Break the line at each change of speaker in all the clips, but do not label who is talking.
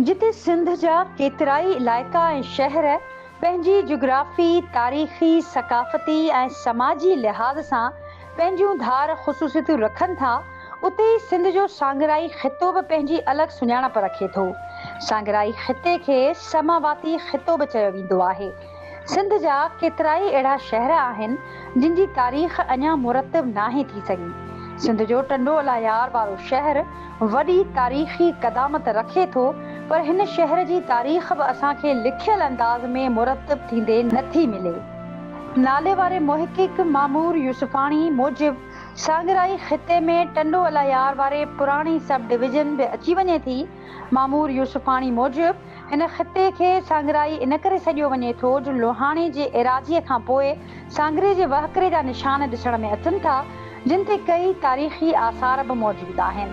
جتي سنڌ جا ڪيترائي علائقا ۽ شهر پنهنجي جغرافي، تاريخي، ثقافتي ۽ سماجي لحاظ سان پنهنجون ڌار خصوصيتون رکن ٿا، اتي ئي سنڌ جو سانگرائي خطو به پنهنجي الڳ سڃاڻپ رکي ٿو. سانگرائي خطي کي سماواتي خطو به چيو ويندو آهي. سنڌ جا ڪيترائي اهڙا شهر آهن، جن جي تاريخ اڃا مرتب ناهي ٿي سگهي. سنڌ جو ٽنڊو الهيار وارو شهر وڏي تاريخي قدامت رکي ٿو، پر هن شهر جي تاريخ به اسان کي لکيل انداز ۾ مرتب ٿيندي نٿي ملي. نالي واري محقق معمور يوسفاڻي موجب سانگرائي خطي ۾ ٽنڊو الهيار واري پراڻي سب ڊويزن به اچي وڃي ٿي. معمور يوسفاڻي موجب هن خطي کي سانگرائي ان ڪري سڏيو وڃي ٿو جو لوهاڻي جي ايراضيء کان پوء سانگري جي وهڪري جا نشان ڏسڻ ۾ اچن ٿا، جن تي ڪيئي تاريخي آثار به موجود آهن.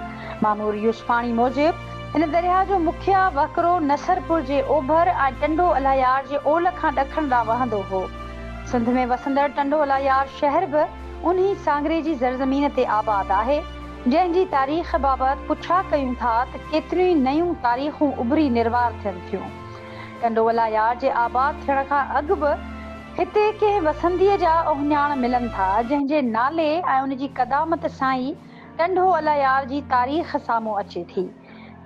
معمور يوسفاڻي موجب هن درياهه جو مکيه وهڪرو نصرپور جي اوڀر ۽ ٽنڊو الهيار جي اولهه کان ڏکڻ ڏانهن وهندو هو. سنڌ ۾ وسندڙ ٽنڊو الهيار شهر به انهي سانگري جي زرزمين تي آباد آهي. جنهن جي تاريخ بابت پڇا ڪيون ٿا ته ڪيتريون ئي نيون تاريخون اڀري نروار ٿين ٿيون. ٽنڊو الهيار جي آباد ٿيڻ کان اڳ به هتي ڪنهن وسنديء جا اهڃاڻ ملن ٿا، جنهن جي نالي ۽ ان جي قدامت سان ئي ٽنڊو الهيار جي تاريخ سامهون اچي ٿي.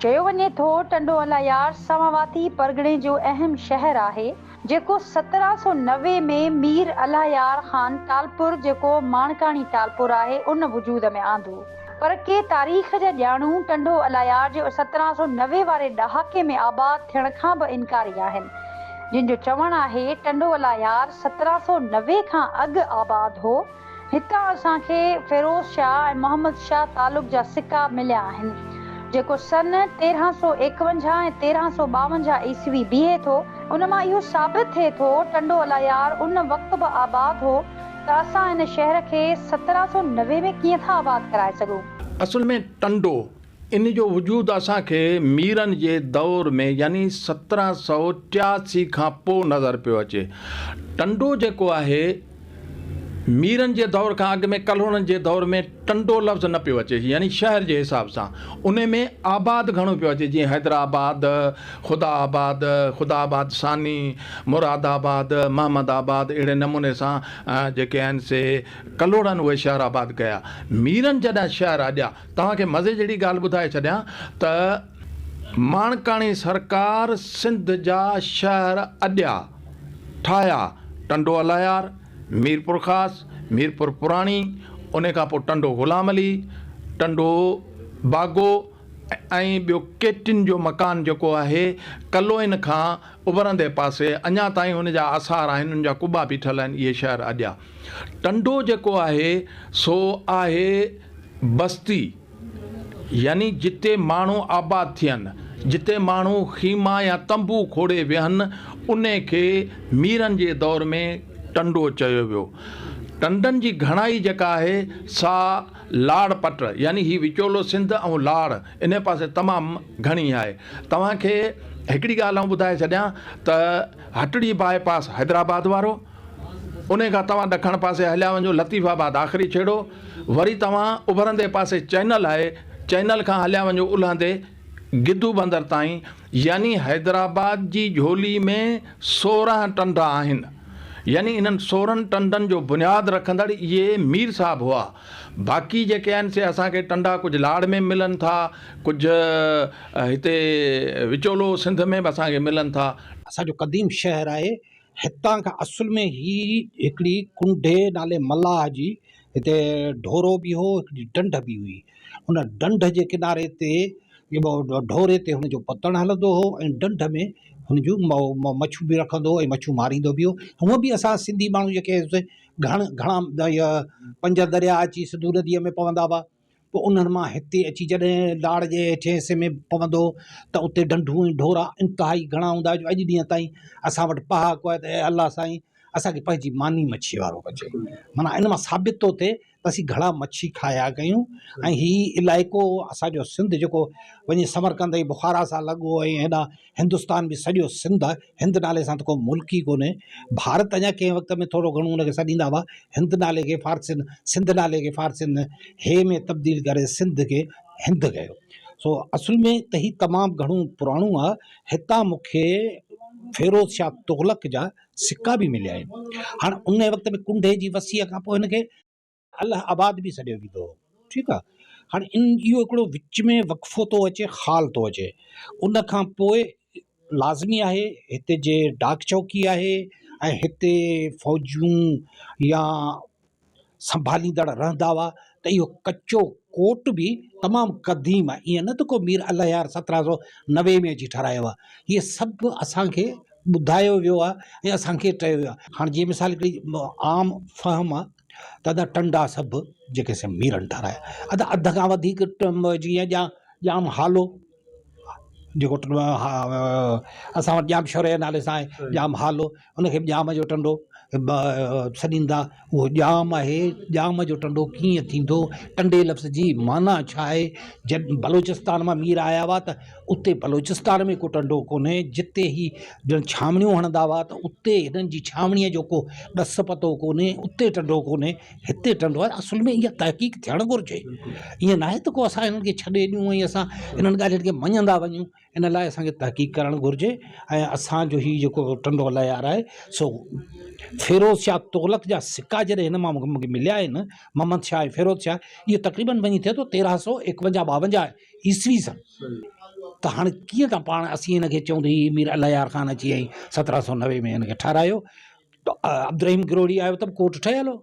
چيو وڃي ٿو ٽنڊو الهيار سماواتي پرڳڻي جو اهم شهر آهي. جيڪو 1790 ۾ مير الله يار خان ٽالپر جيڪو ماڻڪاڻي ٽالپر آهي ان وجود ۾ آندو. پر ڪي تاريخ جا ڄاڻو ٽنڊو الهيار جي 1790 واري ڏهاڪي ۾ آباد ٿيڻ کان به انڪاري آهن. جن جو چوڻ آهي ٽنڊو الهيار 1790 کان اڳ آباد هو. هتان اسان کي فيروز شاهه ۽ محمد شاهه تعلق جا سڪا مليا آهن، جيڪو سن 1351 ۽ 1352 عيسوي بيهي ٿو، ان مان اهو ثابت ٿئي ٿو ٽنڊو الهيار ان وقت به آباد هو ته اسان هن شهر کي 1790 ۾ ڪيئن ٿا آباد ڪرائي سگهون.
اصل ۾ ٽنڊو ان جو وجود اسان کي ميرن جي دور ۾ يعني 1783 کان پوء نظر پيو اچي. ٽنڊو جيڪو آهي ميرن جي دور کان اڳ ۾ ڪلهوڙن جي دور ۾ ٽنڊو لفظ نه پيو اچي يعني شهر جي حساب سان ان ۾ آباد گهڻو پيو اچي جيئن حيدرآباد، خدا آباد، خدا آباد ثاني، مراد آباد، محمد آباد اهڙي نموني سان جيڪي آهن سي ڪلهوڙن اهي شهر آباد ڪيا. ميرن جڏهن شهر اڏيا توهان کي مزي جهڙي ڳالهه ٻڌائي ڇڏيان ته ماڻڪاڻي سرڪار سنڌ جا شهر اڏيا، ٺاهيا، ٽنڊو الهيار، ميرپورخاص، ميرپور پراڻي، انهي کان پوء ٽنڊو غلام علي، ٽنڊو باگو ۽ ٻيو ڪيٽين جو مڪان جيڪو آهي ڪلوئين کان اڀرندي پاسي اڃا تائين ان جا آثار آهن، ان جا قبا بيٺل آهن، اهي شهر اڏيا. ٽنڊو جيڪو آهي سو آهي بستي يعني جتي ماڻهو آباد ٿين، جتي ماڻهو خيما يا تنبو کوڙي ويهن، انهي کي ميرن جي دور ۾ ٽنڊو چيو ويو. ٽنڊن جي گهڻائي جيڪا آهي سا لاڙ پٽ يعني هي وچولو سنڌ ۽ لاڙ انهي پاسي تمام گهڻي آهي. توهان کي هڪڙي ڳالهه آئون ٻڌائي ڇڏيان ته هٽڙي باء پاس حيدرآباد وارو، انهي کان توهان ڏکڻ پاسي هليا وڃو لطيف آباد آخري ڇيڙو، وري توهان اڀرندي پاسي چئنل آهي، چئنل کان هليا وڃو الهندي گدو بندر تائين يعني حيدرآباد جي جهولي ۾ 16 ٽنڊا آهن يعني انهن 16 ٽنڊن جو بنياد رکندڙ اهي مير صاحب هئا. باقي جيڪي آهن سي اسان کي ٽنڊا ڪجهه لاڙ ۾ ملن ٿا، ڪجهه هتي وچولو سنڌ ۾ به اسان کي ملن ٿا.
اسان جو قديم شهر آهي هتان کان اصل ۾ هي هڪڙي ڪنڊي نالي ملاح جي هتي ڍورو به هو هڪڙي ڍنڍ به هئي ان ڍنڍ جي ڪناري تي ڍوري تي هن جو پتڻ هلندو هو ۽ ڍنڍ ۾ هن جون مڇيون به رکندو هو ۽ مڇيون ماريندو به هو هونء به اسان سنڌي ماڻهو جيڪي گهڻ گهڻا پنج درياء اچي سنڌو نديء ۾ پوندا هئا پوء انهن مان هتي اچي جڏهن لاڙ جي هيٺين حصي ۾ پوندو هو ته اتي ڍنڍون ۽ ڍورا انتهائي گهڻا هوندا هئا جو اڄ ڏينهن تائين اسان وٽ پهاڪو آهي ته اي الله سائين اسان کي پنهنجي ماني مڇي وارو بچي معنيٰ ان مان ثابت ٿو ٿئي ته اسين گهڻا مڇي کايا ڪيون ۽ هي علائقو اسان جو سنڌ جيڪو وڃي سمرقند ۽ بخارا سان لڳو ۽ هيڏانهن هندستان به سڄو سنڌ آهي، هند نالي سان ته ڪو ملڪ ئي ڪونهي. ڀارت اڃا ڪنهن وقت ۾ ٿورو گهڻو ان کي سڏيندا هئا. هند نالي کي فارسين سنڌ نالي کي فارسين هي ۾ تبديل ڪري سنڌ کي هند ڪيو. سو اصل ۾ ته هي تمام گهڻو پراڻو آهي. هتان مون کي فيروز شاهه تغلق جا سڪا به مليا آهن. هاڻ ان وقت ۾ ڪنڊي جي وسيع کان پوء هن کي الهه آباد به سڏيو ويندو هو. ٺيڪ آهي. هاڻ ان اهو هڪڙو وچ ۾ وقفو ٿو اچي خال ٿو اچي. ان کان پوء لازمي آهي هتي جي ڊاڪ چوڪي آهي ۽ هتي فوجون يا سنڀاليندڙ رهندا هئا ته اهو ڪچو ڪوٽ به تمام قديم آهي ائين نه ته ڪو مير الله يار 1790 ۾ اچي ٺهرايو آهي اهي سڀ اسانکي ٻڌايو ويو آهي ۽ اسانکي چيو ويو آهي هاڻي جيئن مثال هڪڙي عام فهم آهي ته ادا ٽنڊا سڀ جيڪي سي ميرن ٺهرايا ادا اڌ کان وڌيڪ جيئن ڄام هالو جيڪو اسان وٽ ڄام شوري جي نالي سان آهي ڄام هالو ان کي به ڄام جو ٽنڊو سڏيندا اهو ڄام آهي ڄام جو ٽنڊو ڪيئن ٿيندو ٽنڊي لفظ جي معنيٰ ڇا آهي جڏهن بلوچستان مان مير آيا هئا ته اتي بلوچستان ۾ ڪو ٽنڊو ڪونهي جتي هي ڄڻ ڇانوڻيون هڻندا هئا ته اتي هنن جي ڇانوڻيء جو ڪو ڏس پتو ڪونهي اتي ٽنڊو ڪونهي هتي ٽنڊو آهي اصل ۾ اها تحقيق ٿيڻ گهرجي ائين ناهي ته ڪو اسان انهن کي ڇڏي ڏيون ۽ اسان انهن ڳالهين کي مڃندا وڃون ان لاء اسانکي تحقيق ڪرڻ گهرجي ۽ اسانجو هي جيڪو ٽنڊو الهيار آهي سو فيروز شاهه تغلق جا سڪا جڏهن هن مان مونکي مليا آهن محمد شاهه ۽ فيروز شاهه اهو تقريبن وڃي ٿئي ٿو 1351 52 عيسوي سن ته هاڻي ڪيئن ٿا پاڻ اسين هن کي چئون ته هي مير الهيار خان اچي ۽ 1790 ۾ هن کي ٺهرايو عبدالرحيم گروهڙي آيو ته به ڪوٽ ٺهيل هو.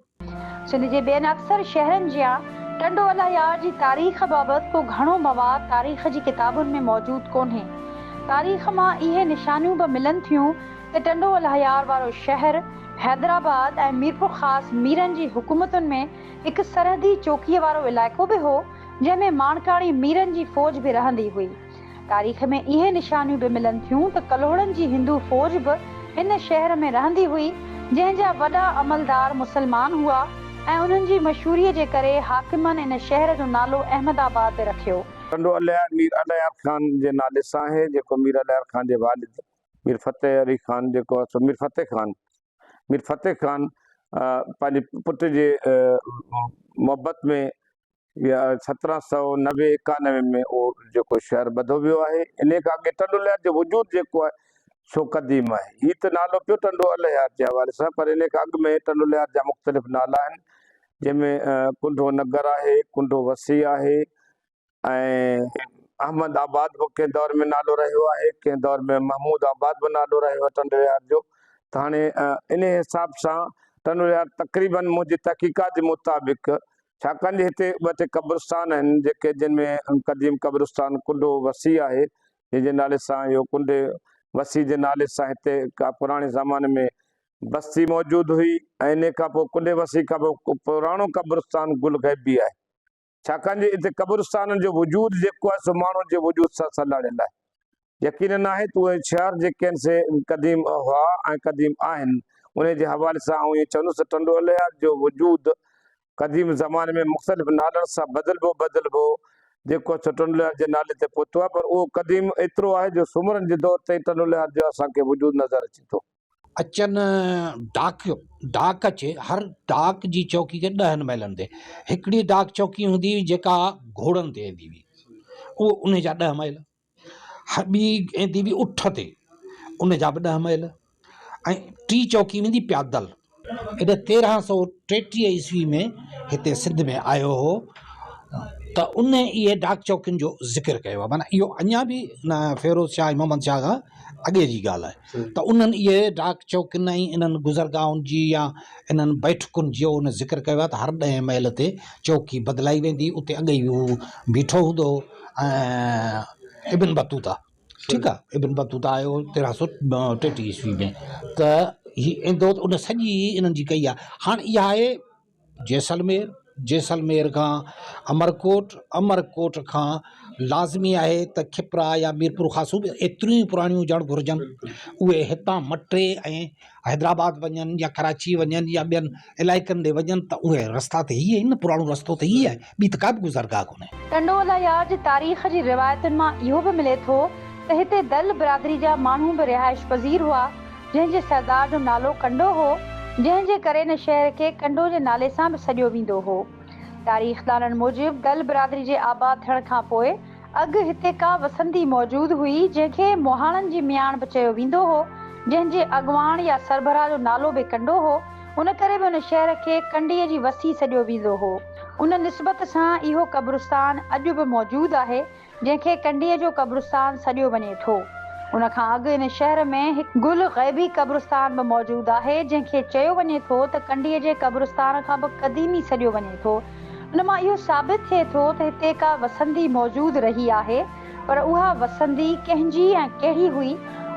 سنڌ جي ٻين اڪثر شهرن جيان ٽنڊو الهيار جي تاريخ بابت ڪو گهڻو مواد تاريخ جي ڪتابن ۾ موجود ڪونهي. تاريخ مان اهي نشانيون به ملن ٿيون ته ٽنڊو الهيار وارو شهر حيدرآباد ۽ ميرپورخاص ميرن جي حڪومتن ۾ هڪ سرحدي چوڪيء وارو علائقو به هو، جنهن ۾ ماڻڪاڻي ميرن جي فوج به رهندي هئي. تاريخ ۾ اهي نشانيون به ملن ٿيون ته ڪلهوڙن جي هندو فوج به هن شهر ۾ رهندي هئي، جنهن جا وڏا عملدار مسلمان هئا ۽ انهن جي مشهوريء جي ڪري حاڪمن ان شهر جو نالو احمد آباد به رکيو.
ٽنڊو الهيار مير الهيار خان جي نالي سان آهي، جيڪو مير الهيار خان جي والد مير فتح علي خان جيڪو آهي سو مير فتح خان مير فتح خان پنهنجي پٽ جي محبت ۾ يا 1790 91 ۾ اهو جيڪو شهر ٻڌو ويو آهي. انهيء کان اڳي ٽنڊو الهيار جو وجود جيڪو آهي سو قديم آهي. هي ته نالو پيو ٽنڊو الهيار جي حوالي سان پر انهيء کان اڳ ۾ ٽنڊو الهيار جا مختلف نالا آهن جنهن ۾ ڪنڊو نگر آهي، ڪنڊو وسي آهي ۽ احمد آباد به ڪنهن دور ۾ نالو رهيو آهي، ڪنهن دور ۾ محمود آباد به نالو رهيو آهي ٽنڊو الهيار جو ته هاڻي انهيء حساب سان ٽنڊو الهيار تقريبن منهنجي تحقيقات جي مطابق ڇاڪاڻ جو هتي ٻه ٽي قبرستان آهن جيڪي جن ۾ قديم قبرستان ڪنڊو وسيع آهي جنهن جي نالي سان اهو ڪنڊي وسيع جي نالي سان هتي ڪا پراڻي زماني ۾ بستي موجود هئي ۽ انهي کان پوء ڪنڊي وسيع کان پوء پراڻو قبرستان گل غيبي آهي ڇاڪاڻ جو هتي قبرستانن جو وجود جيڪو آهي سو ماڻهن جي وجود سان سلهاڙيل آهي. يقينن آهي ته اهي شهر جيڪي آهن سي قديم هئا ۽ قديم آهن. انهي جي حوالي سان آئون ائين چوندس ته ٽنڊو الهيار جو وجود قديم زماني ۾ مختلف نالن سان بدلبو بدلبو جيڪو سو ٽنڊو الهيار جي نالي تي پهتو آهي پر اهو قديم ايترو آهي جو سومرن جي دور تائين ٽنڊو الهيار جو اسان کي وجود نظر اچي ٿو.
اچن ڊاڪ ڊاڪ اچي هر ڊاڪ جي چوڪي کي ڏهن ميلن تي هڪڙي ڊاڪ چوڪي هوندي هئي جيڪا گهوڙن تي ايندي هئي اهو انهي جا ڏهه ميل ٻي ايندي هئي اٺ تي ان جا به ڏهه ميل ۽ ٽي چوڪي ويندي پيادل. هيڏي 1333 عيسوي ۾ هتي سنڌ ۾ آيو هو ته ان اهي ڊاڪ چوڪين جو ذڪر ڪيو آهي معنيٰ اهو اڃا به ان فيروز شاهه ۽ محمد شاهه کان اڳي جي ڳالهه آهي ته انهن اهي ڊاڪ چوڪين ۽ انهن گذرگاهن جي يا انهن بيٺڪن جو ان ذڪر ڪيو آهي ته هر ڏهين ميل تي چوڪي بدلائي ويندي اتي اڳي ئي هو بيٺو هوندو هو ۽ ابن بطوطه ٺيڪ آ ابن بطوطه آيو 1333 عيسوي ۾ ته هي ايندو ته ان سڄي انهن جي ڪئي آ هاڻ اها آهي جيسلمير جيسلمير کان امرڪوٽ امرڪوٽ کان لازمي آهي ته کپرا يا ميرپور خاصو به ايتريون ئي پراڻيون هجڻ گهرجن اهي هتان مٽي ۽ حيدرآباد وڃن يا ڪراچي وڃن يا ٻين علائقن ڏي وڃن ته اهي رستا ته هي آهن نه پراڻو رستو ته هي آهي ٻي ته ڪا به گذرگاهه ڪونهي.
ٽنڊو الهيار جي تاريخ جي روايتن مان اهو به ملي ٿو ته هتي دل برادري جا ماڻهو به رهائش پذير هئا، جنهن جي سردار جو نالو ڪنڊو هو، جنهن جي ڪري ان شهر کي ڪنڊو جي نالي سان به سڏيو ويندو هو. تاريخدانن موجب دل برادري جي آباد ٿيڻ کان پوء اڳ هتي ڪا وسندي موجود هئي، جنهن کي مهاڻن جي مياڻ به چيو ويندو هو، جنهن جي اڳواڻ يا سربراهه جو نالو به ڪنڊو هو، ان ڪري به ان شهر کي ڪنڊي جي وسي سڏيو ويندو هو. ان نسبت سان اهو قبرستان اڄ به موجود آهي، جنهن کي ڪنڊيء جو قبرستان سڏيو وڃي ٿو. ان کان اڳ ان شهر ۾ هڪ گل غيبي قبرستان به موجود آهي، جنهن کي چيو وڃي ٿو ته ڪنڊيء جي قبرستان کان به قديمي سڏيو وڃي ٿو. ان مان اهو ثابت ٿئي ٿو ته هتي ڪا وسندي موجود رهي آهي، پر اها وسندي ڪنهن جي ۽ ڪهڙي هئي،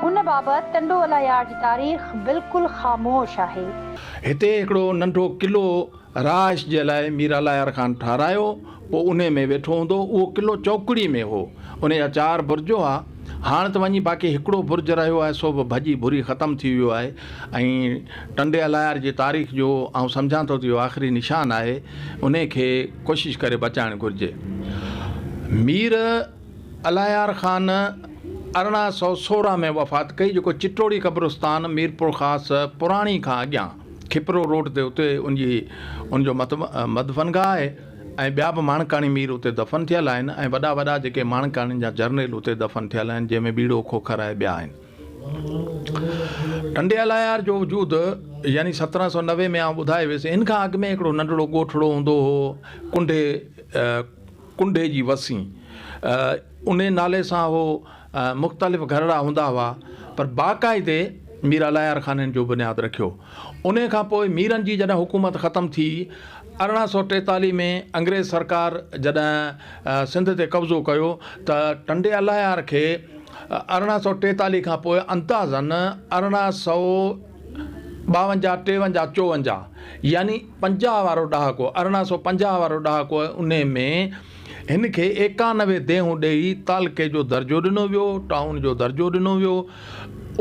ان بابت ٽنڊو الهيار جي تاريخ بلڪل خاموش آهي.
هتي هڪڙو ننڍو قلعو رهائش جي لاء مير الهيار خان ٺهرايو، پوء انهي ۾ ويٺو هوندو هو. اهو قلعو چوڪڙي ۾ هو. انهي جا چار برج هئا. هاڻ ته وڃي باقي هڪڙو برج رهيو آهي، سو به ڀڄي ڀري ختم ٿي ويو آهي ۽ ٽنڊي الهيار جي تاريخ جو آئون سمجهان ٿو ته اهو آخري نشان آهي. انهي کي ڪوشش ڪري بچائڻ گهرجي. مير الهيار خان 1816 ۾ وفات ڪئي، جيڪو چٽوڙي قبرستان ميرپورخاص پراڻي کان اڳيان کپرو روڊ تي اتي ان جي ان جو مدفن گاهه آهي ۽ ٻيا به ماڻڪاڻي مير اتي دفن ٿيل آهن ۽ وڏا وڏا جيڪي ماڻڪاڻين جا جرنيل اتي دفن ٿيل آهن جنهن ۾ ٻيڙو کوکر آهي ٻيا آهن. ٽنڊي الهيار جو وجود يعني 1790 ۾ آئون ٻڌائي ويس ان کان اڳ ۾ هڪڙو ننڍڙو ڳوٺڙو هوندو هو ڪنڊي ڪنڊي جي وسين انهي نالي سان هو مختلف گهرڙا هوندا هئا پر باقاعدي مير الهيار خان هن جو بنياد رکيو. انهي کان پوء ميرن جي جڏهن حڪومت ختم ٿي 1843 ۾ انگريز سرڪار جڏهن سنڌ تي قبضو ڪيو ته ٽنڊي الهيار کي 1843 کان پوء اندازن 1852، 53، 54 يعني 50 وارو ڏهاڪو 1850 وارو ڏهاڪو انهي ۾ هن کي 91 ديهون ڏيئي تعلقي جو درجو ڏنو ويو، ٽائون جو درجو ڏنو ويو.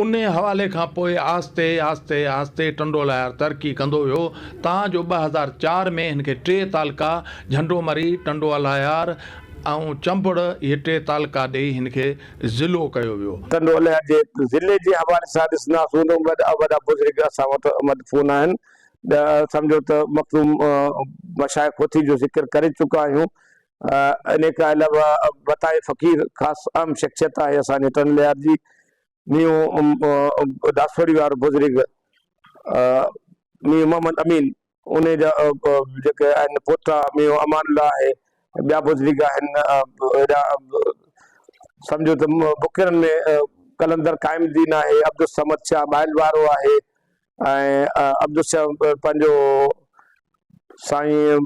انهي حوالي کان پوء آهستي آهستي آهستي ٽنڊو الهيار ترقي ڪندو ويو، تان جو 2004 ۾ هن کي ٽي تعلقا جهنڊو مري، ٽنڊو الهيار ۽ چمبڙ اهي ٽي تعلقا ڏيئي هن کي ضلعو ڪيو ويو.
ٽنڊو الهيار جي ضلعي جي حوالي سان ڏسنداسون ته وڏا وڏا بزرگ اسان وٽ مدفون آهن. سمجهو ته مخدوم مشائخ هوٿي جو ذڪر ڪري چڪا آهيون. انهيء کان علاوه وتائي فقير خاص اهم شخصيت آهي اسان جي ٽنڊ ليار جي. ميون داسوڙي وارو بزرگ ميون محمد امين انهيء جا جيڪي آهن پوٽا ميون امان الله آهي ٻيا بزرگ آهن اهڙا سمجهو ته بکرن ۾ قلندر قائم الدين آهي عبدالصمد شاهه مائل وارو آهي ۽ عبدالصمد پنهنجو سائين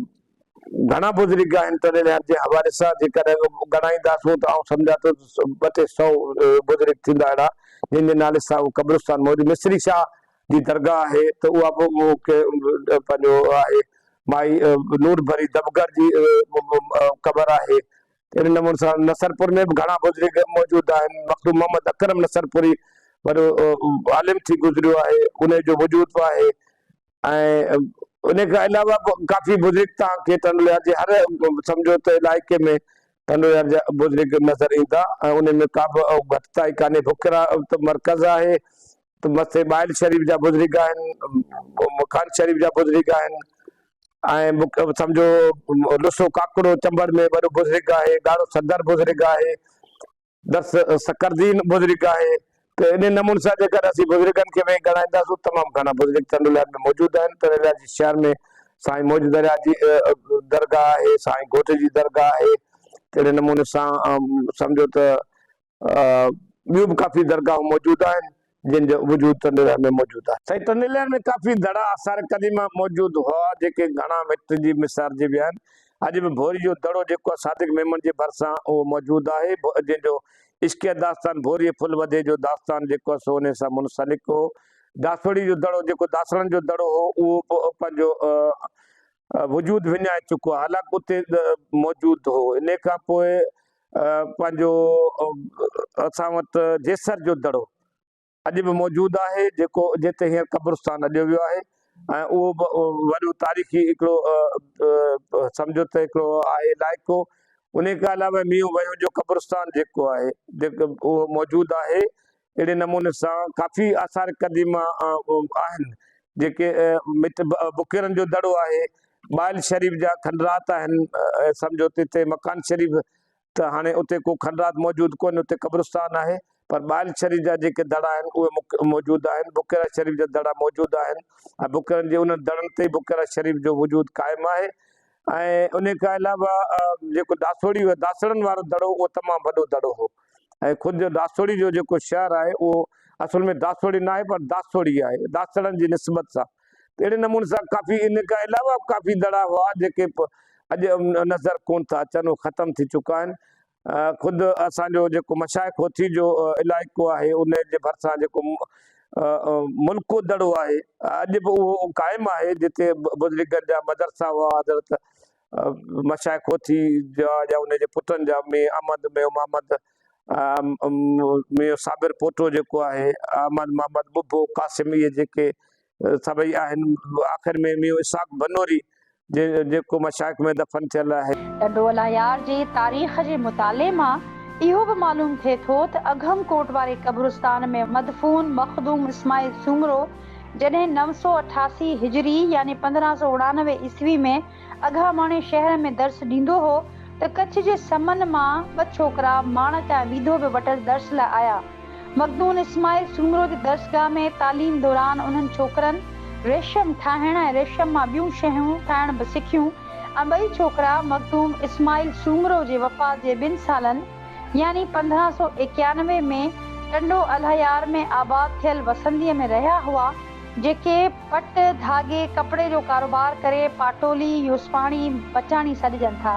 گهڻا بزرگ آهن تڏهن لحاظ جي حوالي سان جيڪڏهن ڳڻائينداسون ته آئون سمجهان ٿو ته ٻه ٽي سئو بزرگ ٿيندا اهڙا جن جي نالي سان اهو قبرستان موجود مصري شاهه جي درگاهه آهي ته اها به پنهنجو آهي مائي نور ڀري دبگر جي قبر آهي اهڙي نموني سان نصرپور ۾ به گهڻا بزرگ موجود آهن. مخدوم محمد اڪرم نصرپوري وڏو عالم ٿي گذريو آهي، انهي جو وجود به آهي ۽ انهي کان علاوه به ڪافي بزرگ توهان کي ٽنڊوليار جي هر سمجهو ته علائقي ۾ ٽنڊوليار جا بزرگ نظر ايندا ۽ انهي ۾ ڪا به گهٽتائي ڪانهي. بکرا ته مرڪز آهي ته مٿي ٻائل شريف جا بزرگ آهن، مڪان شريف جا بزرگ آهن ۽ سمجهو لسو ڪاڪڙو چمبڙ ۾ وڏو بزرگ آهي، ڳاڙهو صدر بزرگ آهي، درس سڪردين بزرگ آهي ته انهي نموني سان جيڪڏهن اسين بزرگن کي ويهي ڳڻائينداسون تمام گهڻا بزرگ ٽنڊوليار ۾ موجود آهن. ٽنڊوليار جي شهر ۾ سائين موج درياء جي درگاهه آهي، سائين گهوٽ جي درگاهه آهي تهڙي نموني سان سمجهو ته ٻيون به ڪافي درگاهون موجود آهن جن جو وجود ٽنڊيلهيار ۾ موجود آهي. سائين ٽنڊيلهيار ۾ ڪافي دڙا آثار قديمه موجود هئا جيڪي گهڻا مٽجي مسارجي ويا آهن. اڄ به ڀوري جو دڙو جيڪو آهي صادق ميمڻ جي ڀرسان اهو موجود آهي جنهن جو عشقيه داستان ڀوريء ڦل وڌي جو داستان جيڪو آهي سو انهي سان منسلڪ هو. داسوڙي جو دڙو جيڪو داسڙن جو دڙو هو اهو به پنهنجو وجود وڃائي چڪو آهي حالانڪ اتي موجود هو. انهي کان پوء پنهنجو اسان وٽ جيسر جو دڙو اڄ به موجود آهي جيڪو جتي هينئر قبرستان اڏيو ويو آهي ۽ اهو به وڏو تاريخي هڪڙو سمجهو ته هڪڙو آهي علائقو ان کان علاوه مينهن وهيو جو قبرستان جيڪو آهي جيڪو اهو موجود آهي اهڙي نموني سان ڪافي آثار قديمه آهن جيڪي مٽ بڪيرن جو دڙو آهي ٻائل شريف جا کنڊرات آهن سمجهو ته هتي مڪان شريف ته هاڻي اتي ڪو کنڊرات موجود ڪونهي اتي قبرستان آهي پر ٻائل شريف جا جيڪي دڙا آهن اهي موجود آهن بڪيرا شريف جا دڙا موجود آهن ۽ بڪيرن جي انهن دڙن تي ئي بڪيرا شريف جو وجود قائم آهي ۽ ان کان علاوه جيڪو داسوڙي داسڙن وارو دڙو اهو تمام وڏو دڙو هو ۽ خود جو داسوڙي جو جيڪو شهر آهي اهو اصل ۾ داسوڙي ناهي پر داسوڙي آهي داسڙن جي نسبت سان ته اهڙي نموني سان ڪافي ان کان علاوه به ڪافي دڙا هئا جيڪي اڄ نظر ڪون ٿا اچن اهي ختم ٿي چڪا آهن خود اسان جو جيڪو مشائخ هوٿي جو علائقو آهي ان جي ڀرسان جيڪو ملڪو دڙو آهي اڄ به اهو قائم آهي جتي بزرگن جا مدرسا هئا حضرت مشائخ هوٿي جا يا ان جي پٽن جا ميين احمد ميون محمد ميون صابر پوٽو جيڪو آهي احمد محمد ٻبو قاسم اهي جيڪي سڀئي آهن آخر ۾ ميون اسحاق بنوري جيڪو مشائخ ۾ دفن ٿيل آهي.
ٽنڊو الهيار جي تاريخ جي مطالعي مان اهو به معلوم ٿئي ٿو ته اگهم ڪوٽ واري قبرستان ۾ مدفون مخدوم اسماعيل سومرو جڏهن 988 هجري يعني 1599 عيسوي ۾ اگهاماڻي شهر ۾ درس ڏيندو هو ته ڪڇ جي سمن مان ٻه ڇوڪرا ماڻڪ ۽ ويڌو به وٽس درس لاء آيا. مخدوم اسماعيل سومرو جي درسگاهه ۾ تعليم دوران انهن ڇوڪرن ريشم ٺاهڻ ۽ ريشم مان ٻيون شيون ٺاهڻ به سکيون ۽ ٻئي ڇوڪرا مخدوم اسماعيل سومرو جي وفات جي ٻن سالن يعني 1591 ۾ ٽنڊو الهيار ۾ آباد ٿيل وسنديء ۾ رهيا هئا، جيڪي پٽ، ڌاڳي، ڪپڙي جو ڪاروبار ڪري پاٽولي، يوسفاڻي، بچاڻي سڏجن ٿا.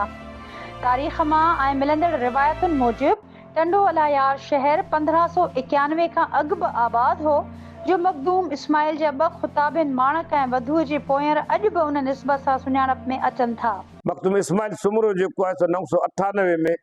تاريخ مان ۽ ملندڙ روايتن موجب ٽنڊو الهيار شهر 1591 کان اڳ به آباد هو، جو مخدوم اسماعيل جا ٻه خطابين ماڻڪ ۽ وڌوء جي پوئينر اڄ به ان نسبت سان سڃاڻپ ۾ اچن ٿا.
مخدوم اسماعيل سومرو جيڪو آهي سو 998 ۾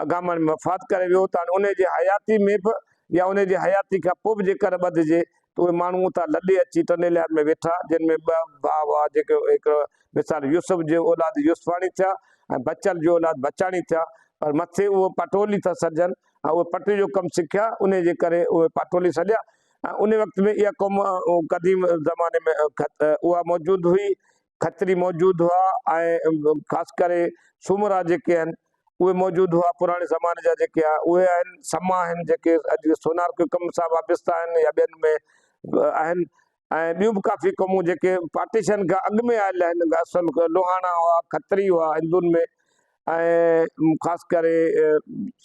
اگهامڻ ۾ وفات ڪري ويو ته هاڻي انهي جي حياتي ۾ به يا انهي جي حياتي کان پوء به جيڪر ٻڌجي ته اهي ماڻهو اتان لڏي اچي ٽنڊي الهيار ۾ ويٺا جن ۾ ٻه ڀاء هئا جيڪي هڪڙو مثال يوسف جي اولاد يوسفاڻي ٿيا ۽ بچل جو اولاد بچاڻي ٿيا پر مٿي اهي پاٽولي ٿا سڏجن ۽ اهي پٽ جو ڪم سکيا انهي جي ڪري اهي پاٽولي سڏيا ۽ انهي وقت ۾ اها قوم قديم زماني ۾ اها موجود هئي کتري موجود هئا ۽ خاص ڪري سومرا جيڪي آهن اهي موجود هئا پراڻي زماني جا جيڪي اهي آهن سما آهن جيڪي اڄ سونارڪي ڪم سان وابسته آهن يا ٻين ۾ آهن ۽ ٻيون به ڪافي قومون جيڪي پارٽيشن کان اڳ ۾ آيل آهن اصل لوهاڻا هئا کتري هئا هندن ۾ ۽ خاص ڪري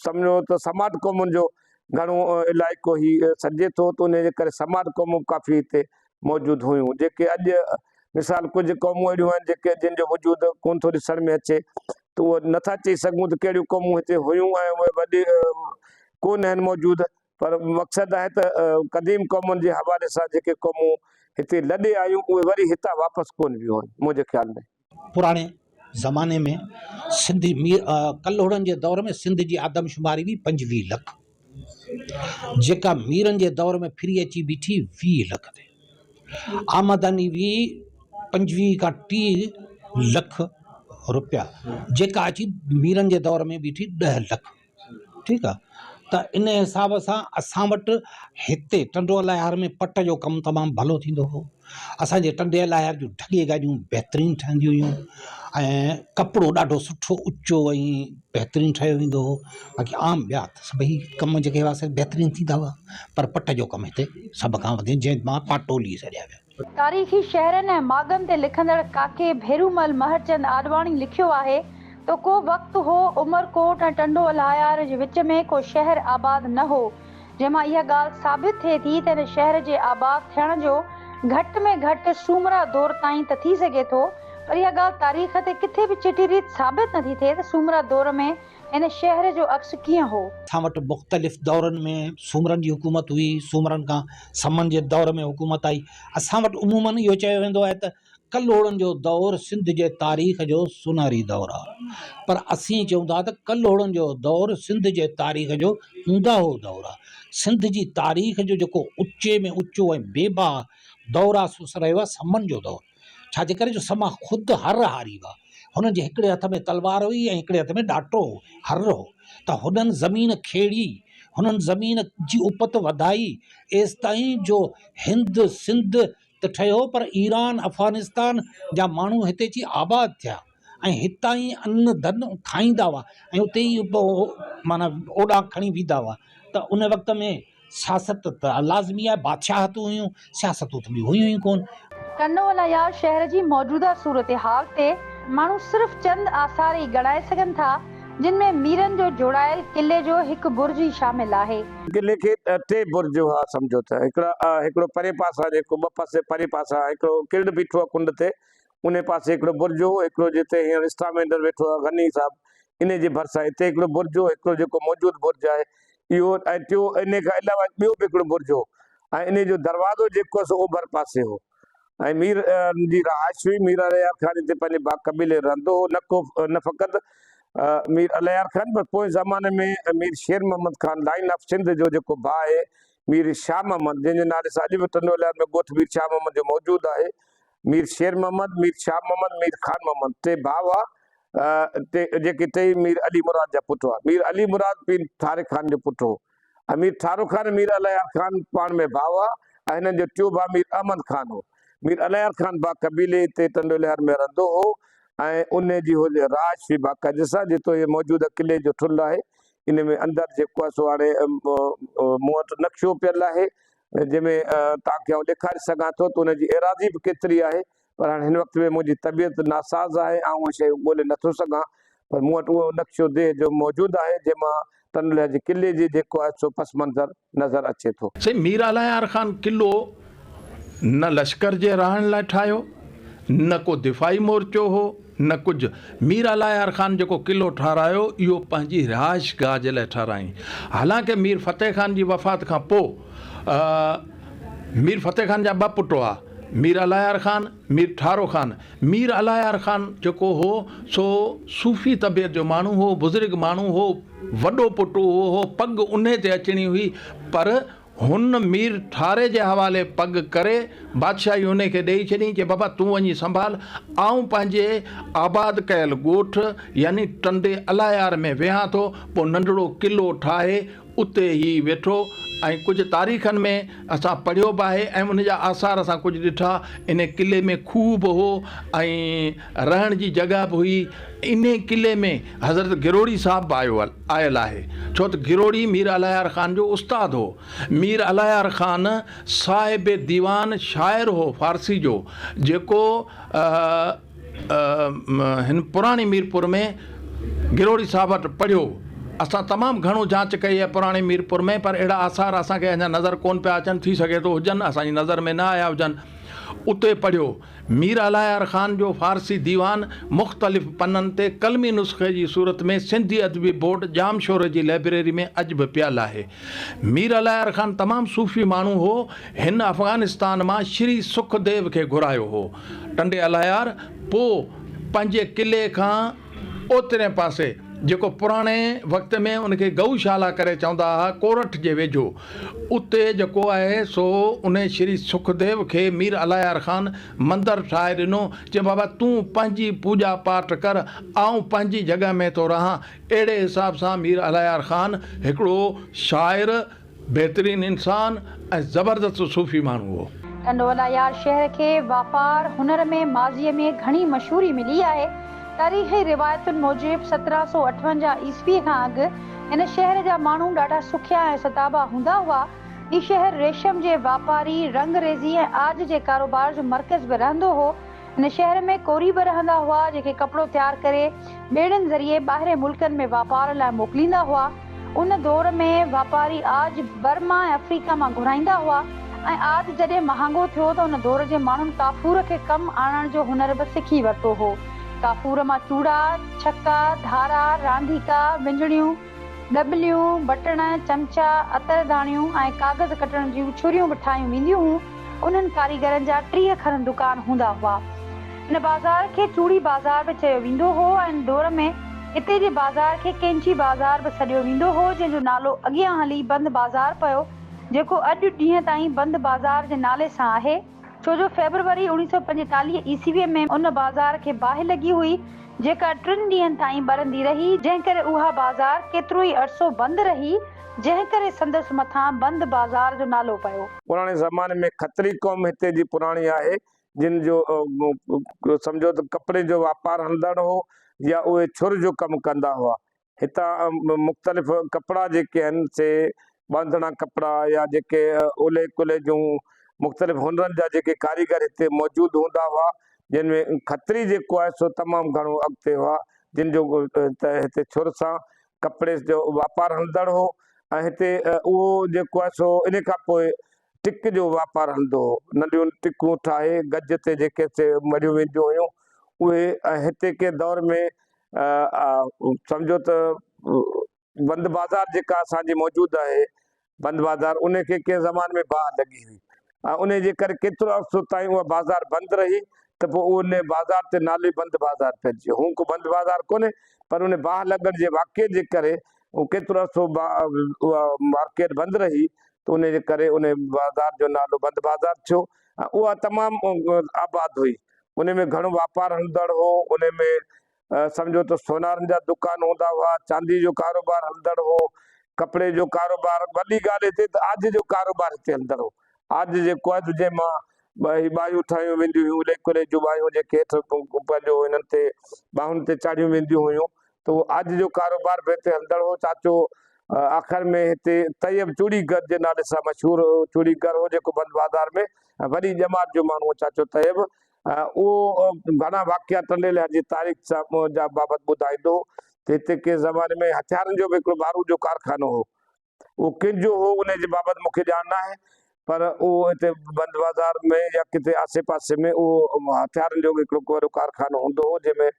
سمجهو ته سماٽ قومن جو گهڻو علائقو هي سڏجي ٿو ته ان جي ڪري سماٽ قومون به ڪافي هتي موجود هيون جيڪي اڄ مثال ڪجهه قومون اهڙيون آهن جيڪي جن جو وجود ڪونه ٿو ڏسڻ ۾ اچي ته اهو نٿا چئي سگهون ته ڪهڙيون قومون هتي هيون ۽ اهي وڏي ڪونه آهن موجود پر مقصد آهي ته قديم قومن جي حوالي سان جيڪي قومون هتي لڏي آيون اهي وري هتان واپس ڪونه ويون آهن منهنجي خيال ۾.
پراڻي زماني ۾ سنڌي مير ڪلهوڙن جي دور ۾ سنڌ جي آدمشماري هئي 25 لک جيڪا ميرن جي دور ۾ ڦري اچي بيٺي 20 لک تي آمدني هئي 25 کان 30 لک روپيا جيڪا اچي ميرن جي دور ۾ بيٺي 10 لک. ٺيڪ آ ته ان حساب سان اسان وٽ هتي ٽنڊو الهيار ۾ پٽ جو ڪم تمام ڀلو ٿيندو هو اسانجي ٽنڊي الهيار جون ڍڳي گاڏيون بهترين ٺهنديون هيون ۽ ڪپڙو ڏاڍو سٺو اچو ۽ بهترين ٺهيو ويندو هو باقي عام ٻيا ته سڀئي ڪم جيڪي هئا سي بهترين ٿيندا هئا پر پٽ جو ڪم هتي سڀ کان وڌيڪ جنهن مان پاٽولي سڏيا ويا.
تاريخي شهرن ۽ ماڳن تي لکندڙ ڪاڪي ڀيرومل مهرچند آڏواڻي لکيو آهي ته ڪو وقت هو عمرڪوٽ ۽ ٽنڊو الهيار جي وچ ۾ ڪو شهر آباد نه هو جنهن مان اها ڳالهه ثابت ٿئي ٿي ته هن شهر جي آباد ٿيڻ جو گهٽ ۾ گهٽ سومرا دور تائين ته ٿي سگهي ٿو پر اها ڳالهه تاريخ تي ڪٿي به چٽي ريت ثابت نٿي ٿئي ته سومرا دور ۾ هن شهر جو عڪس ڪيئن هو؟
اسان وٽ مختلف دورن ۾ سومرن جي حڪومت هئي، سومرن کان سمن جي دور ۾ حڪومت آئي. اسان وٽ عموماً اهو چيو ويندو آهي ته ڪلهوڙن جو دور سنڌ جي تاريخ جو سونهري دور آهي. پر اسين چئون ٿا ته ڪلهوڙن جو دور سنڌ جي تاريخ جو اونداهو دور آهي. سنڌ جي تاريخ جو جيڪو اچي ۾ اچو ۽ بي بها دور آهي سو رهيو آهي سمن جو دور. ڇا جي ڪري جو سما خود هر هاري هئا. هنن جي هڪڙي هٿ ۾ تلوار هئي ۽ هڪڙي هٿ ۾ ڏاٽو هو، هر هو، ته هنن زمين کيڙي، هنن زمين جي اپت وڌائي، ايستائين جو هند، سنڌ ته ٺهيو پر ايران، افغانستان جا ماڻهو هتي اچي آباد ٿيا. ۽ هتان ئي ان ڌن کائيندا هئا ۽ اتي ئي معنيٰ اوڏانهن کڻي ويندا هئا ته ان وقت ۾ سياست ته لازمي آهي، بادشاهتون هيون، سياستون ته ٻيون هيون ئي ڪونه.
ٽنڊو الهيار شهر جي موجوده صورتحال تي ماڻهو صرف چند آثار ئي ڳڻائي سگهن ٿا، جن ۾ ميرن جو جوڙايل قلعي جو هڪ برج ئي شامل آهي.
قلعي کي ٽي برج هئا سمجهو ته هڪڙا هڪڙو پرين پاسان جيڪو ٻه پاسي پرين پاسان هڪڙو ڪرڙ بيٺو آهي ڪنڊ تي انهي پاسي هڪڙو برج هو، هڪڙو جتي هينئر اسٽاف مينڊر ويٺو آهي غني صاحب انهي جي ڀرسان هتي هڪڙو برج هو، هڪڙو جيڪو موجود برج آهي اهو ۽ ٽيون انهي کان علاوه ٻيو به هڪڙو برج هو ۽ انهي جو دروازو جيڪو سو اوڀر پاسي هو ۽ مير جي رهائش هئي، مير الهيار خان هتي پنهنجي باغ قبيلي رهندو هو، نه ڪو نه فقط مير الهيار خان پر پوئين زماني ۾ مير شير محمد خان لائين آف سنڌ جو جيڪو ڀاء آهي مير شاهه محمد جنهن جي نالي سان اڄ به ٽنڊو الهيار ۾ ڳوٺ مير شاهه محمد جو موجود آهي مير شير محمد، مير شاهه محمد، مير خان محمد ٽي ڀاء هئا، ٽي جيڪي ٽيئي مير علي مراد جا پٽ هئا. مير علي مراد پير ٺاري خان جو پٽ هو ۽ مير ٺارو خان ۽ مير الهيار خان پاڻ ۾ ڀاء هئا ۽ هنن جو ٽيون ڀاء مير احمد خان هو. مير الهيار خان باغ قبيلي تي ٽنڊو الهيار ۾ رهندو هو ۽ ان جي هو رهائش هئي باقاعدي سان جتو هي موجوده قلعي جو ٺل آهي ان ۾ اندر جيڪو آهي سو هاڻي مون وٽ نقشو پيل آهي جنهن ۾ توهان کي آئون ڏيکاري سگهان ٿو ته ان جي ايراضي به ڪيتري آهي پر هاڻي هن وقت ۾ منهنجي طبيعت ناساز آهي آئون اهي شيون ڳولي نٿو سگهان پر مون وٽ اهو نقشو ديهه جو موجود آهي جنهن مان ٽنڊلهه جي قلعي جي جيڪو آهي سو پس منظر نظر اچي ٿو.
سائين مير الهيار خان قلعو نه لشڪر جي رهڻ لاء ٺاهيو نه ڪو دفاعي مورچو هو نه ڪجهه. مير الهيار خان جيڪو قلعو ٺهرايو، اهو پنهنجي رهائش گاهه جي لاء ٺهرايائين. حالانڪه مير فتح خان جي وفات کان پوء مير فتح خان جا ٻه پٽ هئا، مير الهيار خان، مير ٺارو خان. مير الهيار خان جيڪو هو، سو صوفي طبيعت جو ماڻهو هو، بزرگ ماڻهو هو، وڏو پٽ اهو هو، پڳ انهي تي اچڻي هئي، پر هن مير ٺاري جي حوالي پڳ ڪري بادشاهي هن کي ڏيئي ڇڏيائين، چي بابا تون وڃي سنڀال، آئون پنهنجي آباد ڪيل ڳوٺ يعني ٽنڊي الهيار ۾ ويهان ٿو. پوء ننڍڙو قلعو ٺاهي اتي هي ويٺو ۽ ڪجهه تاريخن ۾ اسان پڙهيو به آهي ۽ ان جا آثار اسان ڪجهه ڏٺا. انهي قلعي ۾ کوهه به هو ۽ رهڻ جي جڳهه به هئي. انهي قلعي ۾ حضرت گروڙي صاحب به آيو آيل آهي، ڇو ته گروڙي مير الهيار خان جو استاد هو. مير الهيار خان صاحب ديوان شاعر هو فارسي جو، جيڪو هن پراڻي ميرپور ۾ گروڙي صاحب وٽ پڙهيو. اسان تمام گهڻو جاچ ڪئي آهي پراڻي ميرپور ۾ پر اهڙا آثار اسان کي اڃا نظر ڪونه پيا اچن، ٿي سگهي ٿو هجن، اسان جي نظر ۾ نه آيا هجن. اتي پڙهيو. مير الهيار خان جو فارسي ديوان مختلف پنن تي قلمي نسخي جي صورت ۾ سنڌي ادبي بورڊ ڄامشوري جي لئبريري ۾ اڄ به پيل آهي. مير الهيار خان تمام صوفي ماڻهو هو. هن افغانستان مان شري سک ديو کي گهرايو هو. ٽنڊي الهيار پوء پنهنجي قلعي کان اوترين پاسي جيڪو پراڻي وقت ۾ ان کي گئو شالا ڪري چوندا ها ڪورٺ جي ويجهو اتي جيڪو آهي سو ان شري سکديو کي مير الهيار خان مندر ٺاهي ڏنو چي بابا تون پنهنجي پوڄا پاٺ ڪر آئون پنهنجي جڳهه ۾ ٿو رهان اهڙي حساب سان مير الهيار خان هڪڙو شاعر بهترين انسان ۽ زبردست صوفي ماڻهو هو.
ٽنڊوالهيار شهر کي واپار هنر ۾ ماضيء ۾ گهڻي مشهوري ملي آهي. تاريخي روايتن موجب 1758 عيسويء کان اڳ هن شهر جا ماڻهو ڏاڍا سکيا ۽ ستابا هوندا هئا. هي شهر ريشم جي واپاري، رنگريزي ۽ عاج جي ڪاروبار جو مرڪز به رهندو هو. هن شهر ۾ ڪوري به رهندا هئا، جيڪي ڪپڙو تيار ڪري ٻيڙين ذريعي ٻاهرين ملڪن ۾ واپار لاء موڪليندا هئا. ان دور ۾ واپاري عاج برما ۽ آفريڪا مان گهرائيندا هئا ۽ عاج جڏهن مهانگو ٿيو ته ان دور جي ماڻهن ڪافور کي ڪم آڻڻ جو هنر به سکي ورتو هو. ڪافور مان چوڙا، ڇڪا، ڌارا، رانديڪا، وڃڻيون، ڏٻليون، بٽڻ، چمچا، عطر داڻيون ۽ ڪاغذ ڪٽڻ جون ڇريون به ٺاهيون وينديون هيون. انهن ڪاريگرن جا 30 کن دڪان هوندا هئا. ان بازار کي چوڙي بازار به چيو ويندو هو ۽ ان دور ۾ هتي جي بازار کي ڪينچي بازار به سڏيو ويندو هو، جنهن جو نالو اڳيان هلي بند بازار پيو، جيڪو اڄ ڏينهن تائين بند بازار جي نالي سان آهي. ڇو جو فيبروري 1945 عيسويء ۾ ان بازار کي باهه لڳي هئي، جيڪا ٽن ڏينهن تائين ٻرندي رهي، جنهن ڪري اها بازار ڪيترو ئي عرصو بند رهي، جنهن ڪري سندس مٿان بند بازار جو نالو پيو.
پراڻي زماني ۾ کتري قوم هتي جي پراڻي آهي. جن جو سمجهو ته ڪپڙي جو واپار هلندڙ هو يا اهي ڇر جو ڪم ڪندا هئا. هتان مختلف ڪپڙا جيڪي آهن سي ٻانڌڻا ڪپڙا يا جيڪي اولي ڪلهي جون مختلف هنرن جا جيڪي ڪاريگر هتي موجود هوندا هئا جن ۾ کتري جيڪو آهي سو تمام گهڻو اڳتي هئا جن جو ته هتي ڇر سان ڪپڙي جو واپار هلندڙ هو ۽ هتي اهو جيڪو آهي سو ان کان پوء ٽڪ جو واپار هلندو هو. ننڍيون ٽڪون ٺاهي گج تي جيڪي سي مڙهيون وينديون هيون اهي ۽ هتي ڪنهن دور ۾ سمجهو ته بند بازار جيڪا اسان جي موجود آهي بند بازار ان کي ڪنهن زماني ۾ باهه لڳي هئي ۽ ان جي ڪري ڪيترو عرصو تائين اها بازار بند رهي ته پوء ان بازار تي نالو ئي بند بازار پئجي ويو. هونء ڪو بند بازار ڪونهي پر ان باهه لڳڻ جي واقعي جي ڪري ڪيترو عرصو اها مارڪيٽ بند رهي ته ان جي ڪري ان بازار جو نالو بند بازار ٿيو ۽ اها تمام آباد هئي. ان ۾ گهڻو واپار هلندڙ هو، ان ۾ سمجهو ته سونارن جا دڪان هوندا هئا، چاندي جو ڪاروبار هلندڙ هو، ڪپڙي جو ڪاروبار، وڏي ڳالهه هتي ته عاج جو ڪاروبار هتي هلندڙ هو. عاج جيڪو آهي ته جنهن مان هي ٻاهيون ٺاهيون وينديون هيون، ليڪولي جون ٻاهيون جيڪي هيٺ پنهنجو هنن تي ٻانهن تي چاڙهيون وينديون هيون ته اهو عاج جو ڪاروبار به هتي هلندڙ هو. چاچو آخر ۾ هتي طيب چوڙي گر جي نالي سان مشهور چوڙي گر هو جيڪو بند بازار ۾ وڏي ڄمار جو ماڻهو هو چاچو طيب اهو گهڻا واقعا ٽنڊي لهر جي تاريخ سان جا بابت ٻڌائيندو هو ته هتي ڪنهن زماني ۾ هٿيارن جو به هڪڙو بارود جو ڪارخانو هو اهو ڪنهن جو هو ان جي بابت مون کي ڄاڻ ناهي پر اهو هتي بند بازار ۾ يا ڪٿي آسي پاسي ۾ اهو هٿيارن جو به هڪڙو وڏو ڪارخانو هوندو هو جنهن ۾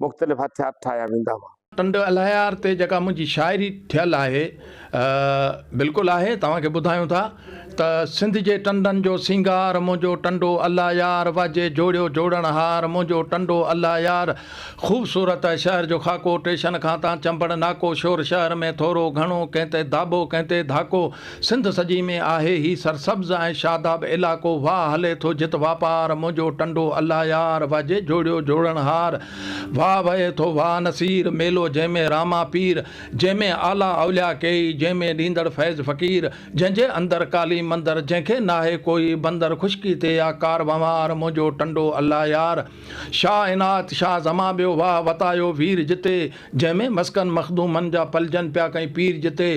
مختلف هٿيار ٺاهيا ويندا هئا.
ٽنڊو الهيار تي جيڪا منهنجي شاعري ٿيل آهي بلڪل آهي توهان کي ٻڌايون ٿا ته سنڌ جي ٽنڊن جو سينگار منهنجو ٽنڊو الله يار واجي جوڙيو جوڙڻ هار منهنجو ٽنڊو الله يار خوبصورت شهر جو خاڪو ٽيشن کان تان چمبڙ ناڪو شور شهر ۾ ٿورو گهڻو ڪنهن تي داٻو ڪنهن تي ڌاڪو سنڌ سڄي ۾ آهي هي سرسبز ۽ شاداب علائقو واهه هلي ٿو جت واپار منهنجو ٽنڊو الله يار واجي جوڙيو جوڙڻ هار واهه وهي ٿو واهه نصير، ميلو جنهن ۾ راما پير، جنهن ۾ اعليٰ اولياء ڪيئي، جنهن ۾ ڏيندڙ فيض فقير، جنهن جي اندر ڪالي مندر، جنهن کي ناهي ڪوئي بندر، خشڪي تي آ ڪار وهنوار، منهنجو ٽنڊو الله يار. شاهه عنايت شاهه زمان ٻيو واهه وتايو وير جتي، جنهن ۾ مسڪن مخدومن جا پلجن پيا ڪئين پير جتي،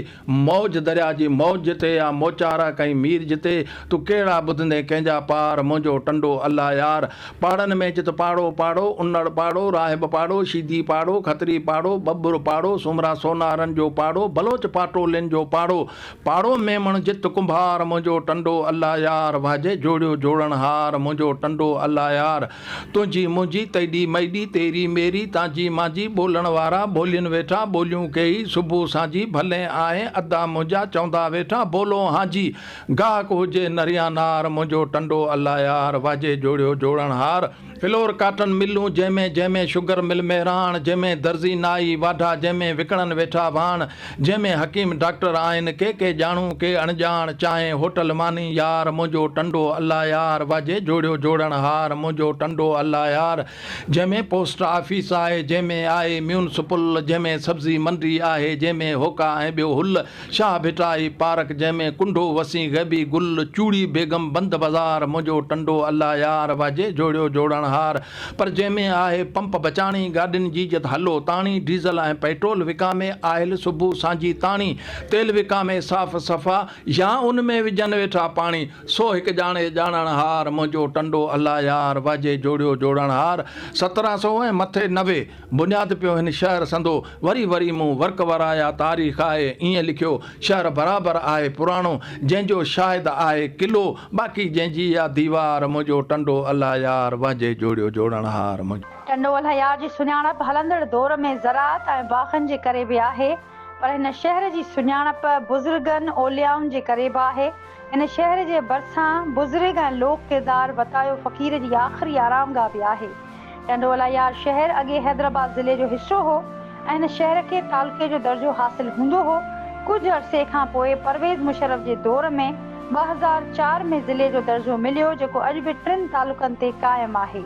موج دريا جي موج جتي آ موچارا ڪئين مير جتي، تون ڪهڙا ٻڌندين ڪنهن جا پار، منهنجو ٽنڊو الله يار. پاڙن ۾ جت پاڙو پاڙو، انڙ پاڙو، راهب پاڙو، شيدي پاڙو، کتري پاڙو، ٻٻر پاڙو، سومرا سونارن جو پاڙو، بلوچ پاٽولين جو پاڙو، پاڙو ميمڻ جت ڪنڀار، منهنجو ٽنڊو الله يار، واجهه جوڙيو جوڙڻهار، منهنجو ٽنڊو الله يار. تنهنجي منهنجي، تيڏي ميڏي، تيري ميري، تانجي مانجي، ٻولڻ وارا ٻولين ويٺا، ٻوليون ڪيئي، صبح سانجهي، ڀلين آئين، ادا منهنجا، چوندا ويٺا، بولو هانجي، گاهڪ هجي نر يا نار، منهنجو ٽنڊو الله يار، واجهي جوڙيو جوڙڻهار، فلور ڪاٽن ملون جنهن ۾، جنهن ۾ شگر مل مهراڻ، جنهن ۾ درزي نائي واڍا، جنهن ۾ وڪڻن ويٺا واڻ، جنهن ۾ حڪيم ڊاڪٽر آهن، ڪي ڪي ڄاڻون ڪي اڻڄاڻ، چانهه هوٽل ماني يار، منهنجو ٽنڊو الله يار، واجهي جوڙيو جوڙڻهار، منهنجو ٽنڊو الله يار، جنهن ۾ پوسٽ آفيس آهي، جنهن ۾ آهي ميونسپل، جنهن ۾ سبزي منڊي آهي، جنهن ۾ هوڪا ۽ ٻيو هل، شاهه ڀٽائي پارڪ جنهن ۾ ڪنڍو وسين غيبي گل، چوڙي بيگم بند بازار، منهنجو ٽنڊو الله يار، واجهي جوڙيو جوڙڻهار، پر جنهن ۾ آهي پمپ بچاڻي، گاڏين جي جت هلو تاڻي، ڊيزل ۽ پيٽرول وڪامي، آئل صبح سانجهي تاڻي، تيل وڪامي صاف صفا، يا ان ۾ وجهن ويٺا پاڻي، سو هڪ ڄاڻي ڄاڻڻهار، منهنجو ٽنڊو الله يار، واجهي جوڙيو جوڙڻهار، 1700 ۽ مٿي 90. بنياد پيو هن شهر سندو، وري وري مون ورق ورايا تاريخ آهي ائين لکيو، شهر برابر آهي پراڻو، جنهن جو شاهد آهي قلعو، باقي جنهن جي آ ديوار، منهنجو ٽنڊو الله يار، وهنجي جوڙيو جوڙڻهار، منهنجو.
ٽنڊو الهيار جي سڃاڻپ هلندڙ دور ۾ زراعت ۽ باغن جي ڪري به آهي پر هن شهر جي سڃاڻپ بزرگن اوليائن جي ڪري به آهي. هن شهر جي ڀرسان بزرگ ۽ لوڪ ڪردار وتايو فقير جي آخري آرامگاهه به آهي. ٽنڊو الهيار شهر اڳي حيدرآباد ضلعي جو حصو هو ۽ هن شهر کي تعلقي جو درجو حاصل هوندو هو. ڪجهه عرصي کان پوء پرويز مشرف جي دور ۾ 2004 ۾ ضلعي جو درجو مليو جيڪو اڄ به ٽن تعلقن تي قائم آهي.